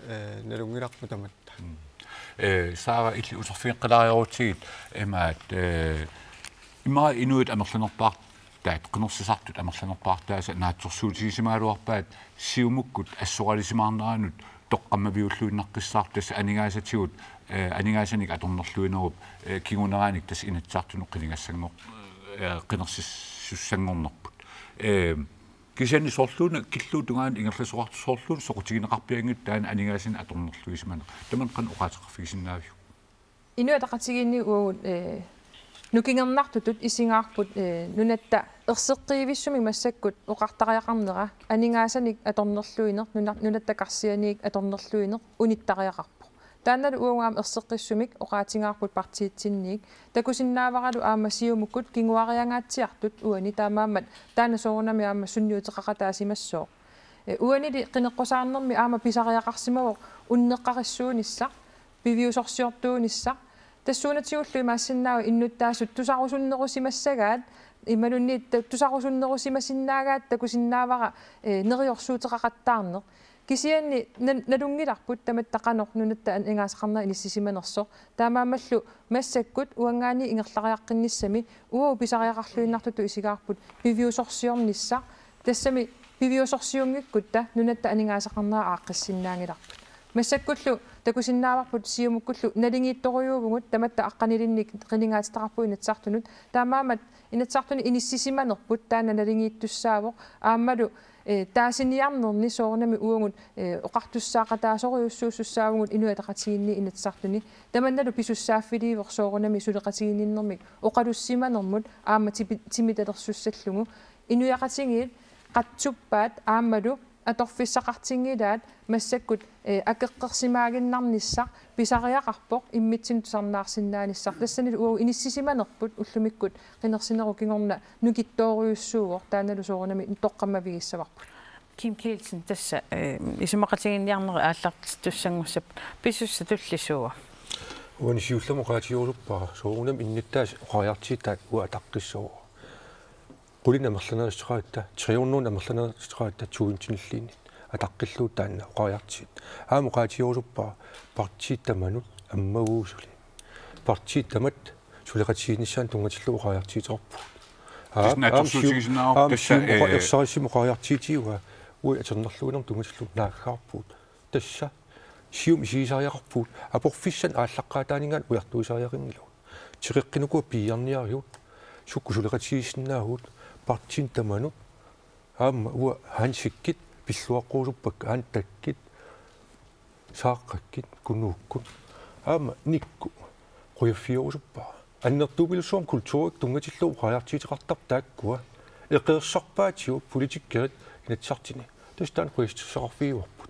ee, nalunngilarput tamatta. Mm. Ee, Sara, illit uterfigeqqilaarutigit imaat, ee, immaqa inuit amerlanerpaar-, taat qinersisartut amerlanerpaartaasa naatsorsuutigisimagaluarpaat Siumukkut assoralisimaarneranut toqqammaviulluinnaqqissaartoq, tassa aningaasatigut, eh, aningaasanik atornerluinerup, eh, kinguneraanik tassa Inatsisartunut qinigassanngor-, eh, qinersissussanngornerput. Eh, kisianni soorluuna killuutungaan ingerlasoqartoq soorluuna soqutigineqarpianngitsoq taanna aningaasanik atornerluisimaneq. Tamanna qanoq oqaaseqarfigisinnaaviuk? Inuit Ataqatigiinni uagut, eh, nukingernartutut isigaarput, eh, nunatta erseqqivissumik massakkut oqartariaqarnera aningaasanik atornerluineq, nuna-, nunatta karsianiit atornerluineq unittariaqarpoq. Taannalu uagut aamma erseqqissumik oqaatigaarput partiitsinniit. Takusinnaavaralu aamma Siumukkut kinguariangaatsiartut uani, taamaammat taanna soorunami aamma sunniuteqaqataasimassooq. Eh, uanili qineqqusaarnermi aamma pisariaqarsimavoq unneqqarissuunissaq, piviusorsiortuunissaq. Tassuunatigullu imaassinnaavoq innuttaasut tusarusunnerusimassagaat, imaluunniit ta-, tusarusunnerusimasinnaagaat takusinnaavara, eh, neriorsuuteqaqattaarneq. Kisianni na-, nalunngilarput tamatta qanoq nunatta aningaasaqarnera inissisimanersoq. Taamaammallu massakkut uanngaanniit ingerlariaqqinnissami uagut pisariaqarluinnartutut isigaarput piviusorsiornissaq. Tassami piviusorsiunngikkutta nunatta aningaasaqarnera aaqqissinnaanngilarput. Massakkullu takusinnaavarput Siumukkullu naligiittorujuuvugut tamatta aqqanilinnik qinigaatitaqarpugut Inatsisartunut. Taamaammat Inatsisartuni inissisimanerput taanna naligiittussaavoq aammalu, eh, taasiniarnerni soorunami uagut, eh, oqartussaaqataasorujussuusussaavugut Inuit Ataqatigiinni Inatsisartuni. Tamannalu pisussaaffiliivoq soorunami suleqatigiinninnermik oqalussimanermut aamma tipi-, timitalersussallugu. Inuiaqatigiit qatsuppaat aammalu atorfissaqartinngilaat massakkut, eh, akeqqersimaaginnarnissaq pisariaqarpoq immitsinnut tusarnaarsinnaanissaq. Tassanilu uagut inissisimanerput ullumikkut qinersinerup kingorna nukittoorujussuuvoq, taannalu soorunami toqqammavigissavarput. Kim Kielsen, tassa, eh, isumaqatigiinniarnerit aallartittussanngussapput, pisussaq tulliussava? Uani siullermik oqaatigerusuppara soorunami innuttaasut oqariartuutaat uanga ataqqissavara. Qulinik amerlanerissuteqaratta, tre hundrede amerlanerissuteqaratta tusindinnilluunniit ataqqillugu taanna oqariartuut. Aamma oqaatigerusuppara partiit tamanut ammavugut suli. Partiit tamat suleqatigiinnissaannut tunngatillugu oqariartuuteqarpugut. Aa, tassa aamma Sium-, naatsorsuutigisinnaavoq aamma tassa, Siumup oqa-, eh, ersarissumik oqariartuutigaa uagut atornerluinermut tunngatillugu naaggaarpugut. Tassa Siumup isigisariaqarpugut aporfissanik aallaqqaataaninngaanniit ujartuisariaqanngilagut. Teqeqqinnikuuvoq piiarniarigut, sukkut suleqatigiissinnaavugut, partiinit tamanut, aamma uanga Hansikkut pilluaqqusuppakka, Antakkut, Saaqqakkut, Kunuukkut, aamma Nikkut qujaffigerusuppara. Annertuupilussuarmik kulturikkut tunngatillugu oqariartuuteqartarput taakkua. Eqeersarpaatigut politikerit Inatsisartuni. Tassa taanna qujassutissaqarfigivarput.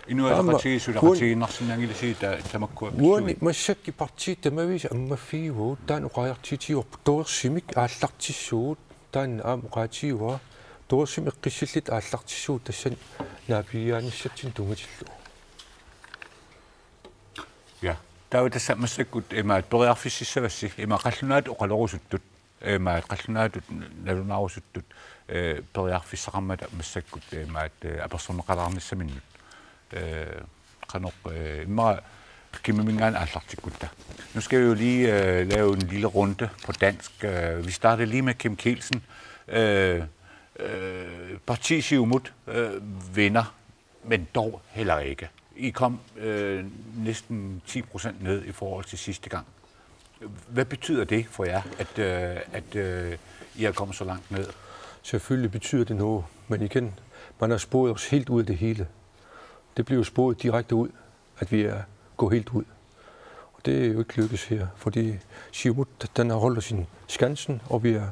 Inuit Ataqatigiit suleqatigiinnarsinnaanngilasi ta-, tamakkua uani pissuit. Massakkut partiit tamaviisa ammaffigivagut, taanna oqariartuutigivarput. Torersumik aallartissuugut, taanna aamma oqaatigivara. Torersumik eqqissilluta aallartissuugut tassani naapigigaannissatsinnut tunngatillugu. Ja. Taava tassa massakkut imaat periarfississavassi, imaat qallunaatut oqalorusuttut, imaat qallunaatut nalunaarusuttut, eh, periarfissaqarmata massakkut, eh, imaat, eh, apersorneqalaarnissaminnut. Eh, qanoq, eh, immaqa Kimiminngaanniit aallartikkutta. Nu skal vi jo lige, øh, lave en lille runde på dansk. Øh, vi starter lige med Kim Kielsen. Øh, øh, Partiet Siumut, øh, vinder, men dog heller ikke. I kom, øh, næsten ti procent ned i forhold til sidste gang. Hvad betyder det for jer, at, øh, at, øh, I er kommet så langt ned? Selvfølgelig betyder det noget, men igen, man har spået os helt ud af det hele. Det blev jo spået direkte ud, at vi er gået helt ud. Og det er jo ikke lykkes her, fordi Siumut, den har holdt sin skansen, og vi er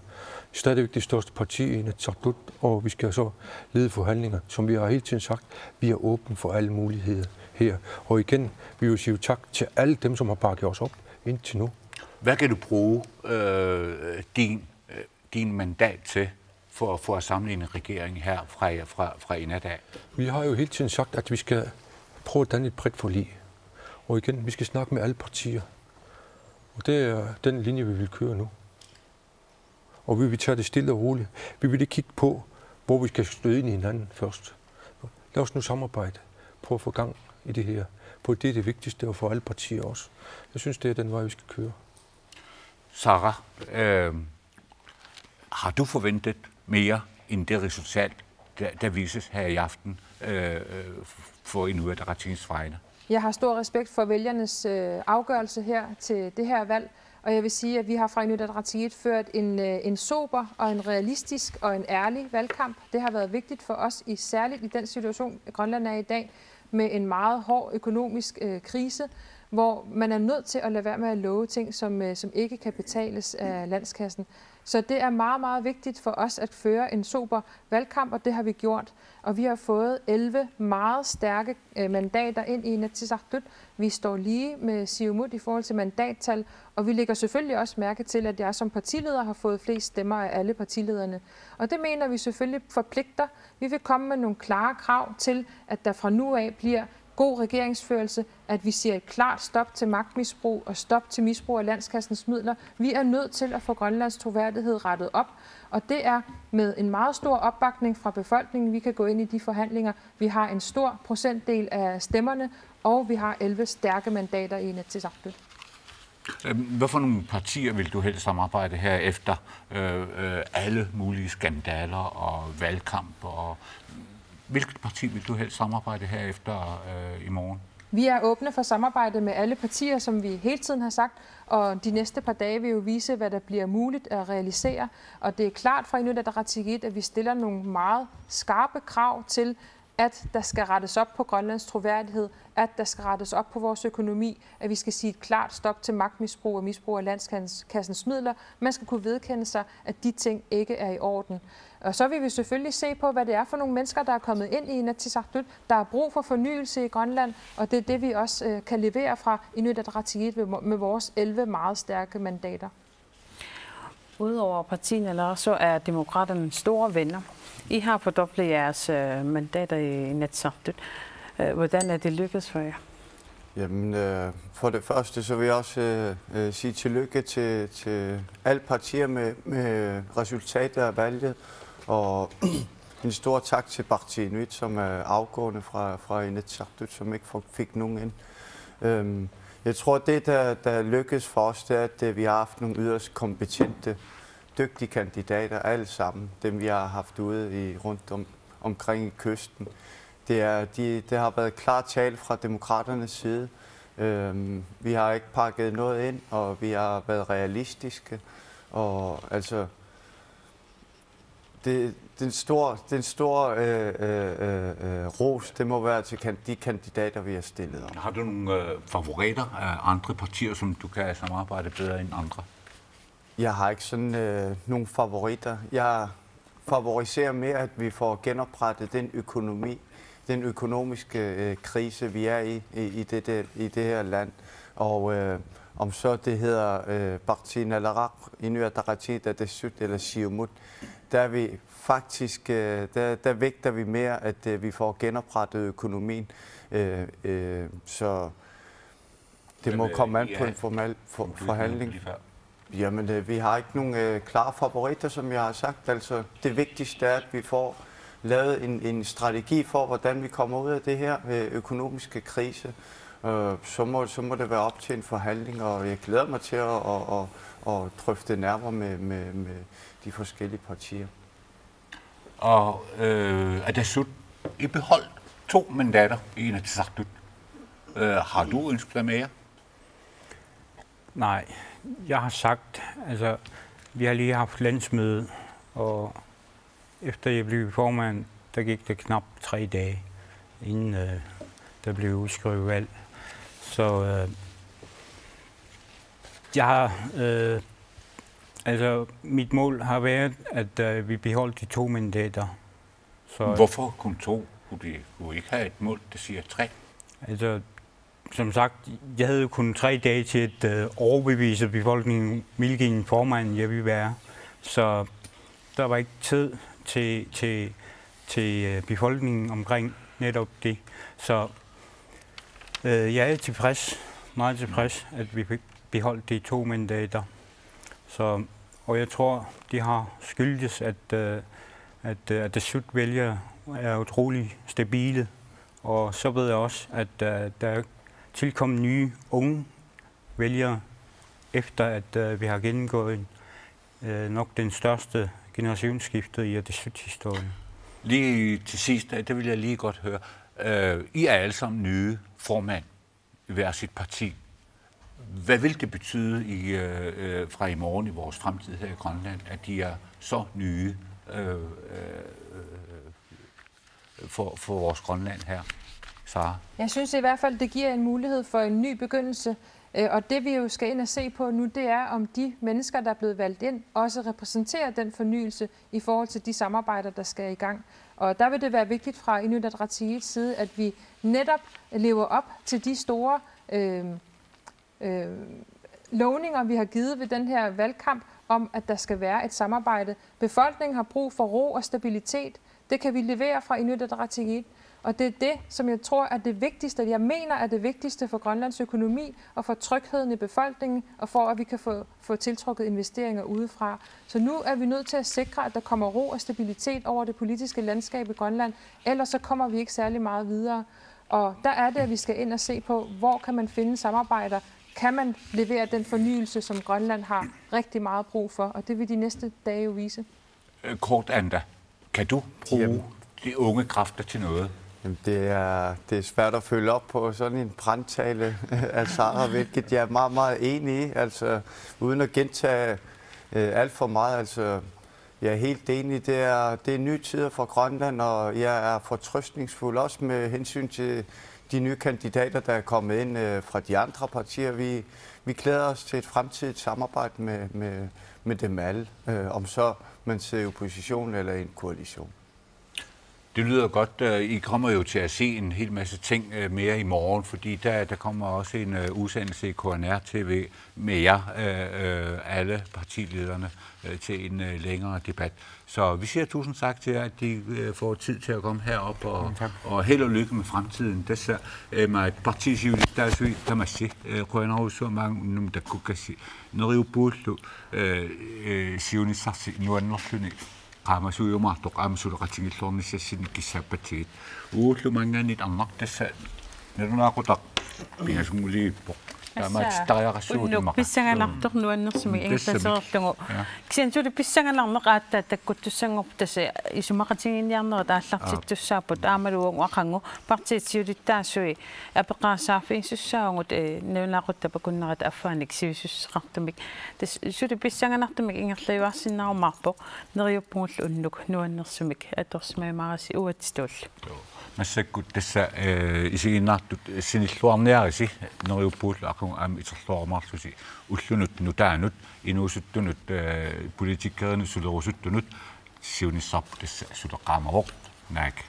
stadigvæk det største parti i Inatsisartut, og vi skal så lede forhandlinger, som vi har hele tiden sagt, vi er åbne for alle muligheder her. Og igen, vi vil sige tak til alle dem, som har bakket os op indtil nu. Hvad kan du bruge, øh, din, øh, din mandat til for, for at samle en regering her fra, fra, fra Inatsisartut? Vi har jo hele tiden sagt, at vi skal prøve at danne et bredt forlig. Og igen, vi skal snakke med alle partier. Og det er den linje, vi vil køre nu. Og vi vil tage det stille og roligt. Vi vil ikke kigge på, hvor vi skal støde ind i hinanden først. Lad os nu samarbejde. Prøve at få gang i det her. For det er det vigtigste, og for alle partier også. Jeg synes, det er den vej, vi skal køre. Sara, øh, Har du forventet mere end det resultat, der, der vises her i aften øh, øh, for Inuit Ataqatigiits vegne? Jeg har stor respekt for vælgernes øh, afgørelse her til det her valg, og jeg vil sige, at vi har fra Inuit Ataqatigiit ført en, øh, en sober og en realistisk og en ærlig valgkamp. Det har været vigtigt for os, i særligt i den situation, Grønland er i dag, med en meget hård økonomisk øh, krise, hvor man er nødt til at lade være med at love ting, som, øh, som ikke kan betales af landskassen. Så det er meget, meget vigtigt for os at føre en sober valgkamp, og det har vi gjort. Og vi har fået elleve meget stærke øh, mandater ind i Inatsisartut. Vi står lige med Siumut i forhold til mandattal, og vi lægger selvfølgelig også mærke til, at jeg som partileder har fået flest stemmer af alle partilederne. Og det mener vi selvfølgelig forpligter. Vi vil komme med nogle klare krav til, at der fra nu af bliver god regeringsførelse, at vi siger et klart stop til magtmisbrug og stop til misbrug af landskassens midler. Vi er nødt til at få Grønlands troværdighed rettet op, og det er med en meget stor opbakning fra befolkningen, vi kan gå ind i de forhandlinger. Vi har en stor procentdel af stemmerne, og vi har elleve stærke mandater i Inatsisartut. Øhm, hvad for nogle partier vil du helst samarbejde her efter øh, øh, alle mulige skandaler og valgkamp? Og hvilket parti vil du helst samarbejde her efter øh, i morgen? Vi er åbne for samarbejde med alle partier, som vi hele tiden har sagt, og de næste par dage vil jo vise, hvad der bliver muligt at realisere. Og det er klart fra Inuit Ataqatigiit, at vi stiller nogle meget skarpe krav til, at der skal rettes op på Grønlands troværdighed, at der skal rettes op på vores økonomi, at vi skal sige et klart stop til magtmisbrug og misbrug af landskassens midler. Man skal kunne vedkende sig, at de ting ikke er i orden. Og så vil vi selvfølgelig se på, hvad det er for nogle mennesker, der er kommet ind i Inatsisartut. Der er brug for fornyelse i Grønland, og det er det, vi også øh, kan levere fra Inuit Ataqatigiit med vores elleve meget stærke mandater. Udover partierne, så er Demokraterne store venner. I har fordoblet jeres øh, mandater i Inatsisartut. Øh, hvordan er det lykkedes for jer? Jamen, øh, for det første, så vil jeg også øh, øh, sige tillykke til, til alle partier med, med resultatet af valget, og en stor tak til Partii Inuit, som er afgående fra, fra Inatsisartut, som ikke fik nogen ind. Øhm, jeg tror, det, der, der lykkedes for os, det er, at øh, vi har haft nogle yderst kompetente, dygtige kandidater, alle sammen, dem vi har haft ude i, rundt om, omkring i kysten. Det, er, de, det har været klar tale fra Demokraternes side. Øhm, vi har ikke pakket noget ind, og vi har været realistiske. Og altså, det, den store, den store øh, øh, øh, øh, ros, det må være til kan, de kandidater, vi har stillet op. Har du nogle øh, favoritter af andre partier, som du kan samarbejde bedre end andre? Jeg har ikke sådan øh, nogle favoritter. Jeg favoriserer mere, at vi får genoprettet den økonomi, den økonomiske øh, krise, vi er i i, i, det, det, i det her land. Og øh, om så det hedder øh, Partii Naleraq, Inuit Ataqatigiit, Atassut eller Siumut, der er vi faktisk, øh, der, der vægter vi mere, at øh, vi får genoprettet økonomien. Øh, øh, så det må komme an på en formal for, forhandling. Jamen, øh, vi har ikke nogen øh, klare favoritter, som jeg har sagt. Altså, det vigtigste er, at vi får lavet en, en strategi for, hvordan vi kommer ud af det her øh, økonomiske krise. Øh, så, må, så må det være op til en forhandling, og jeg glæder mig til at, at, at, at drøfte nærmere med, med, med de forskellige partier. Og øh, Atassut, I beholdt to mandater i Inatsisartut. Øh, har du ønsket dig mere? Nej, jeg har sagt, altså, vi har lige haft landsmøde, og efter jeg blev formand, der gik det knap tre dage, inden øh, der blev udskrevet valg. Så øh, jeg har, øh, altså, mit mål har været, at øh, vi beholdt de to mandater. Så, hvorfor kun to? Kunne, de, kunne I ikke have et mål, der siger tre? Altså, som sagt, jeg havde jo kun tre dage til at øh, overbevise befolkningen, hvilken formand jeg ville være. Så der var ikke tid til, til, til øh, befolkningen omkring netop det. Så øh, jeg er tilfreds, meget tilfreds, at vi fik beholdt de to mandater. Så, og jeg tror, de har skyldtes, at, øh, at, øh, at Atassut vælgere er utrolig stabile. Og så ved jeg også, at øh, der er tilkommet nye unge vælgere, efter at øh, vi har gennemgået øh, nok den største generationsskiftet i Atassut historie. Lige til sidst, der, der vil jeg lige godt høre, øh, I er alle sammen nye formand i hver sit parti. Hvad vil det betyde i, øh, øh, fra i morgen i vores fremtid her i Grønland, at de er så nye øh, øh, for, for vores Grønland her, Sara? Jeg synes i hvert fald, det giver en mulighed for en ny begyndelse. Øh, og det vi jo skal ind og se på nu, det er, om de mennesker, der er blevet valgt ind, også repræsenterer den fornyelse i forhold til de samarbejder, der skal i gang. Og der vil det være vigtigt fra Inuit Ataqatigiits side, at vi netop lever op til de store øh, øh, lovninger, vi har givet ved den her valgkamp, om at der skal være et samarbejde. Befolkningen har brug for ro og stabilitet. Det kan vi levere fra Inuit Ataqatigiit. Og det er det, som jeg tror er det vigtigste, jeg mener er det vigtigste for Grønlands økonomi og for trygheden i befolkningen, og for at vi kan få, få tiltrukket investeringer udefra. Så nu er vi nødt til at sikre, at der kommer ro og stabilitet over det politiske landskab i Grønland, ellers så kommer vi ikke særlig meget videre. Og der er det, at vi skal ind og se på, hvor kan man finde samarbejder, kan man levere den fornyelse, som Grønland har rigtig meget brug for, og det vil de næste dage jo vise. Øh, Kort, Anda, kan du bruge de unge kræfter til noget? Jamen, det, er, det er svært at følge op på sådan en brandtale af Sara, hvilket jeg er meget, meget enig i. Altså, uden at gentage øh, alt for meget. Altså, jeg er helt enig. Det er, det er nye tider for Grønland, og jeg er fortrøstningsfuld også med hensyn til de nye kandidater, der er kommet ind øh, fra de andre partier. Vi, vi glæder os til et fremtidigt samarbejde med, med, med dem alle, øh, om så man sidder i opposition eller i en koalition. Det lyder godt. Øh, I kommer jo til at se en hel masse ting øh, mere i morgen, fordi der, der kommer også en øh, udsendelse i K N R T V med jer, øh, øh, alle partilederne, øh, til en øh, længere debat. Så vi siger tusind tak til jer, at I øh, får tid til at komme herop, og, og held og lykke med fremtiden. Tassa øh, maat partiit siulittaasui tamassi øh, qujanarujussuaq maanga unnuk takkukkassi. Neriuppungalu øh, øh, siunissarsi nuannerluni qaamasuujumaartoq aamma suleqatigilluarnissassinnik kissaappatsigit. Uullu maanngaanniit Arnaq, tassa nalunaaqutaq pingasunngulerpoq. Taamaatsittariaqassuugut. Unnuk immaqa pissanganartoq nuannersumik ingerlatereerlugu. Kisianni suli pissanganarneq aatsaat takkuttussanngorpoq, tassa isumaqatigiinniarnerit aallartittussaapput, aammalu uagut aqagu partiit siulittaasui apeqqaarsaarfigisussaavugut, eh, nalunaaqutaq akunnerata affaanik sivisussuseqartumik. Tassa suli pissanganartumik ingerlajuarsinnaarumaarpoq, neriuppugullu unnuk nuannersumik atorsimajumaarassi uatsitullu. Massakkut tassa eh, isiginnaartut sinilluarniaritsi, neriuppugullu aqagu aamma iterluarumaarlusi ullunut nutaanut, inuusuttunut eh, politikerinut sulerusuttunut, siunissarput tassa suleqaamavoq, naak.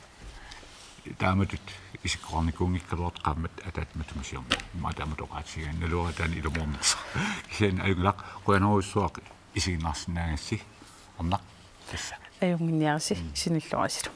Taamatut isikkoqarnikuunngikkaluartoq qaammat ataatsimut tumisiorneq. Immaqa taamatut oqaatigigaanni naluarattaarneq ilumoornersoq. Kisianni ajunngilaq, qujanarujussuaq isiginnaarsinnaagassi, Arnaq, tassa. Ajunnginniaritsi, sinilluarisilu.